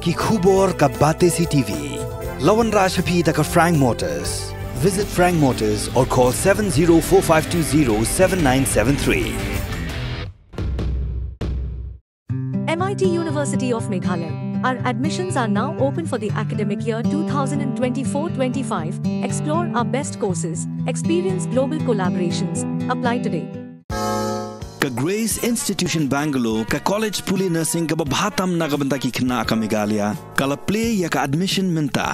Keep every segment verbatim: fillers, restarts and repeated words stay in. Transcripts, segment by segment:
Ki khubor ka Batesi T V. La wanrah sha phi da ka Frank Motors. Visit Frank Motors or call seven zero four five two zero seven nine seven three. M I T University of Meghalaya. Our admissions are now open for the academic year two thousand twenty-four twenty-five. Explore our best courses, experience global collaborations. Apply today. Ka Grace Institution Bangalore, ka college pule nursing kaba bha tam na ka bynta ki khynnah ka Meghalaya, ka la plie ïa ka admission mynta.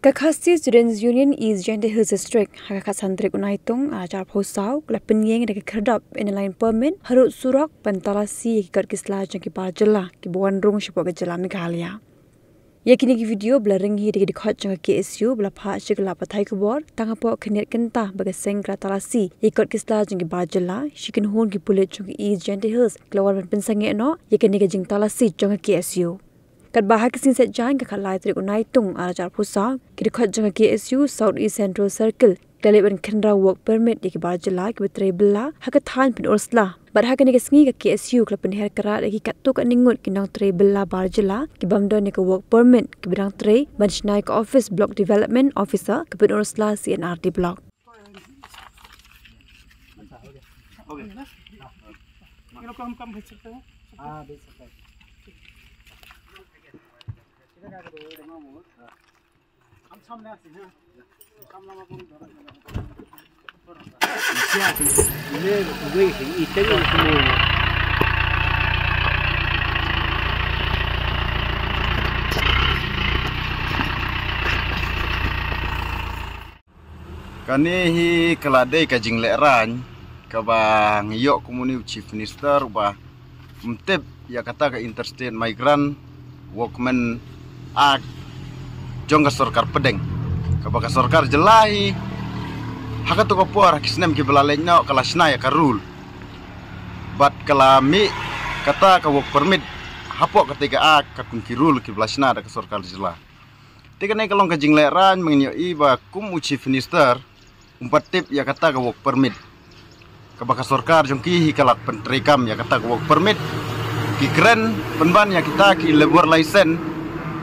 Ka Khasi Students Union East Jaintia Hills District, ha ka khatsan tarik u Naitung, arhajar arphew saw, ka la pynïeng da ka khyrdop Inner Line Permit, harud surok, ban talasi ïa ki kot ki sla jong ki bar jylla, kiba wan rung shapoh ka jylla Meghalaya. Ïa kine ki video ba la ring hi da ki dkhot jong ka K S U, ba la phah sha ki lad pathai khubor, tang hapoh ka khyndiat kynta ba ka seng ka la talasi ïa ki kot ki sla jong ki bar jylla, shi kynhun ki pulit jong ka East Jaintia Hills, ki la wan ban pynsangeh noh ïa kane ka jingtalasi jong ka K S U. Katba ha ka sngi Saitjaiñ ka khatlai tarik u Naitung arhajar arphew saw, ki dkhot jong ka K S U South East Central Circle, ki la leit ban khynra work permit ïa ki bar jylla kiba trei bylla ha ka thaiñ Pynursla. Bad ha kane ka sngi ka K S U ka la pynher kyrad ïa ki katto katne ngut ki nongtrei bylla bar jylla ki bym don ïa ka work permit kiba dang trei ban shna ïa ka office Block Development Officer ka Pynursla C and R D Block. Kane hi ka la dei ka jinglehrain kaba ngi ïoh kum une u Chief Minister uba ym tip ïa kata ka Interstate Migrant Workmen Act jong ka sorkar pdeng, kaba ka sorkar jylla hi ha kato ka por, ha ki snem kiba la leit noh, ka la shna ïa ka rule bad ka la mih kata ka work permit hapoh kata ka act, katkum ki rule kiba la shna da ka sorkar jylla. Te kane ka long ka jinglehrain, ba ngin ïohi ba kum u Chief Minister um pat tip ïa kata ka work permit kaba ka sorkar jong ki hi ka la pyntreikam ïa kata ka work permit. Ki kren pynban ïa kita ki labour license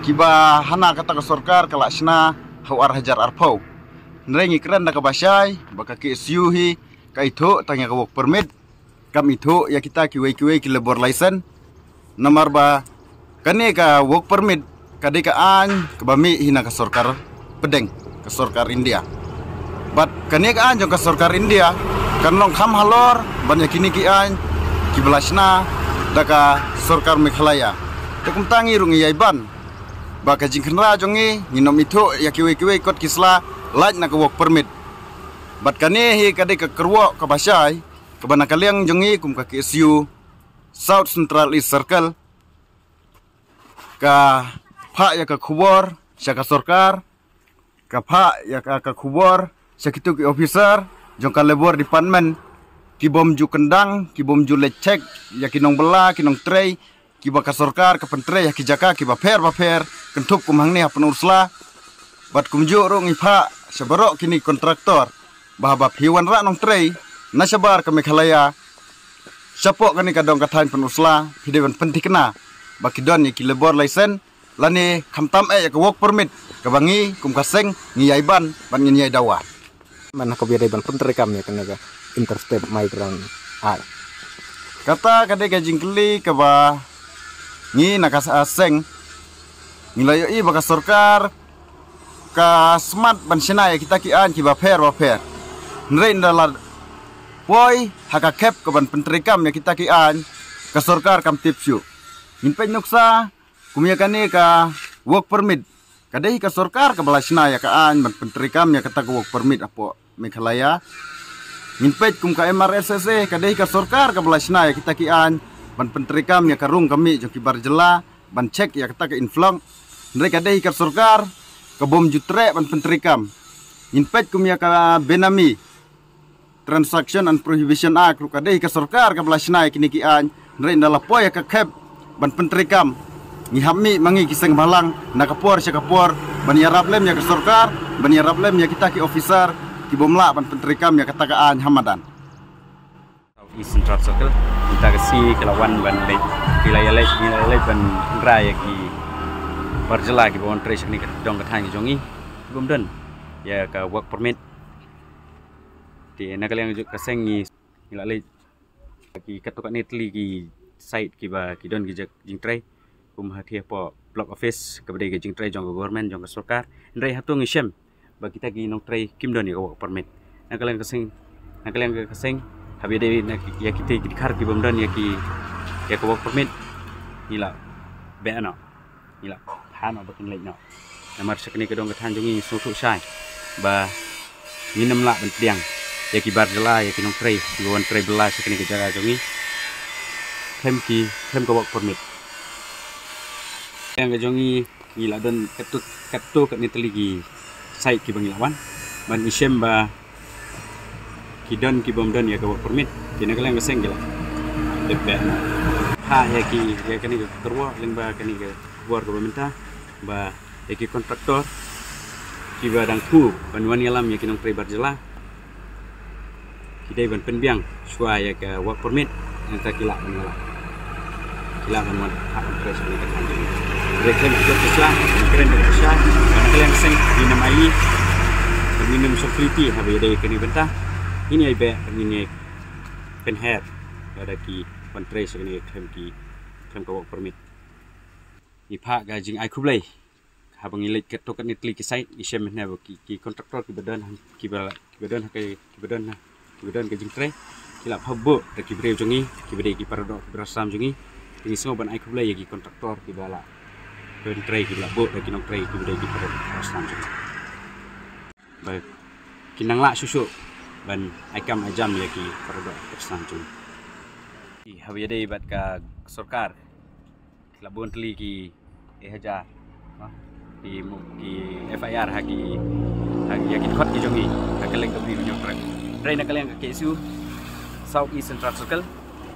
kiba hana kata ka sorkar ka la shna ha u arhajar arphew. Hynrei ngi kren da kaba shai ba ka K S U hi ka ithuh tang ïa ka work permit, kam ithuh ïa kita kiwei kiwei ki labour license. Namar ba kane ka work permit ka dei ka aiñ kaba mih hi na ka sorkar pdeng, ka sorkar India. Bad kane ka aiñ jong ka sorkar India kan long kham halor ban ïa kine ki aiñ kiba la shna da ka sorkar Meghalaya. Te kumta ngi ruh ngi ïai ban ba ka jingkhynra jong ngi, ngin ym ithuh ïa kiwei kiwei kot ki sla lait na ka work permit. Bad kane hi ka dei ka kyrwoh kaba shai kaba na ka liang jong ngi kum ka K S U South Central East Circle, ka phah ïa ka khubor sha ka sorkar, ka phah ïa ka, ka khubor sha kito ki officer jong ka Labour Department, ki bym ju kyndang, ki bym ju leit check ïa ki nongbylla, ki nongtrei kiba ka sorkar ka pyntrei ha ki jaka kiba pher bapher, kynthup kum hangne ha Pynursla. Bad kumjuh ruh ngi phah sha baroh kine ki kontraktor ba haba phi wanrah nongtrei na shabar ka Meghalaya, shapoh kane ka dong ka thaiñ Pynursla, phi dei ban pynthikna ba ki don ïa ki labour license lane khamtam eh ïa ka work permit kaba ngi kum ka seng ngi ïai ban, ban ngin ïai dawa. Mynta ka bynta ban pyntreikam ïa kane ka Interstate Migrant Act. Kata ka dei ka jingkylli kaba ngi na ka seng ngi la ïohi ba ka sorkar ka smat ban shna ïa kita ki aiñ kiba pher bapher. Hynrei ynda la poi ha ka khep ka ban pyntreikam ïa kita ki aiñ, ka sorkar kam tip shuh. Ngin peit nuksa kum ïa kane ka work permit. Ka dei ka sorkar kaba la shna ïa ka aiñ ban pyntreikam ïa kata ka work permit hapoh Meghalaya. Ngin peit kum ka M R S S A ka dei ka sorkar kaba la shna ïa kita ki aiñ ban pyntreikam ïa ka rung ka mih jong ki bar jylla, ban check ïa kata ka influx. Hynrei ka dei ka sorkar ka bym ju treh ban pyntreikam. Ngin peit kum ïa ka Benami Transaction and Prohibition Act ruh ka dei ka sorkar kaba la shna ïa kine ki aiñ. Hynrei ynda la poi ïa ka khep ban pyntreikam, ngi hap mih ma ngi ki seng bhalang na ka por sha ka por ban ïarap lem ïa ka sorkar, ban ïarap lem ïa kita ki officer ki bym lah ban pyntreikam ïa kata ka aiñ ha madan. South East Central Circle, mynta ka sngi ki la wan ban leit, ki la ïaleit, ki la leit ban rai ïa ki bar jylla kiba wan trei sha kane ka dong ka thaiñ ka jong ngi, ki bym don ïa ka work permit. Te na ka liang jong ka seng ngi, ngi la leit ki katto katne tylli ki site kiba ki don ki jingtrei, kum ha, hapoh block office kaba dei ka jingtrei jong ka government, jong ka sorkar. Hynrei hato ngi shem ba kita ki nongtrei kim don ïa ka work permit? Na ka liang ka seng, na ka liang ka seng, haba ïadei na ki, ïa kita ki dkhar ki bym don ïa ki, ïa ka work permit, ngi la beh noh, ngi la phah noh ba kin leit noh. Namar sha kane ka dong ka thaiñ jong ngi sngewthuh shai ba ngin ym lah ban pdiang ïa ki bar jylla, ïa ki nongtrei kiba wan trei bylla sha kane ka jaka jong ngi khlem ki, khlem ka work permit. Ka liang ka jong ngi, ngi la don katto, katto katne tylli ki site kiba ngi la wan ban ïashem ba ki don ki bym don ïa ka work permit. Te na ka liang ka seng ki la dep beh noh. Ha ïa ki, ïa kane ka khubor lyngba kane ka khubor kaba mynta, ba ïa ki contractor kiba dang kiew ban wan ïalam ïa ki nongtrei bar jylla, ki dei ban pynbiang shuwa ïa ka work permit, nangta ki lah ban ïalam, ki lah ban wan hap ban trei sha kane ka thaiñ jong ngi. Hynrei khlem ki jot shisha, ki kren bad shisha, na ka liang ka seng ngin ym ailad, ngin ym shong kylli haba ïadei kane ka bynta. Ngin ïai beh, ngin ïai pynher lada ki wan trei sha kane khlem ki, khlem ka work permit. Ngi phah ka jingai khublei haba ngi leit katto katne tylli ki site, ngi shem mynne ba ki, ki contractor kiba don, kiba, kiba don ha ka, kiba don ha, kiba don ka jingtrei, ki la phah buh da ki briew jong ngi kiba dei ki paradoh ki parasram jong ngi. Te ngi sngew ban ai khublei ïa ki contractor kiba la pyntrei, kiba la buh da ki nongtrei kiba dei ki paradoh ki parasram jong ngi, ba kin nang lah shuh shuh ban ai kam ai jam ïa ki paradoh ki parasram jong ngi. Haba ïadei bad ka sorkar, la bun tylli ki, eh, hajar, ha? Ki mu-, ki F I R ha ki, ha ki, ha ki dkhot ki jong ngi, ha ka liang ka bri ka jong Prah. Hynrei na ka liang ka K S U South East Central Circle,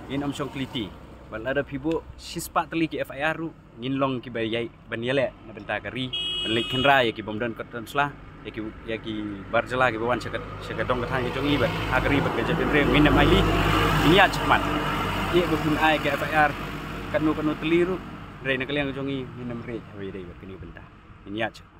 ngin ym shong kylli. Bad lada phi buh shispah tylli ki F I R ruh, ngin long kiba ïai ban ïaleh na bynta ka ri, ban leit khynra ïa ki bym don kot don sla, ïa ki, ïa ki bar jylla kiba wan sha ka, sha ka dong ka thaiñ ka jong ngi bad ha ka ri bad ka jaitbynriew, ngin ym ailad, ngin ïaid shakhmat. Ïa ba phin ai ka F I R katno katno tylli ruh, hynrei na ka liang ka jong ngi ngin ym rieh haba ïadei bad kane ka bynta. Ngin ïaid shakhmat.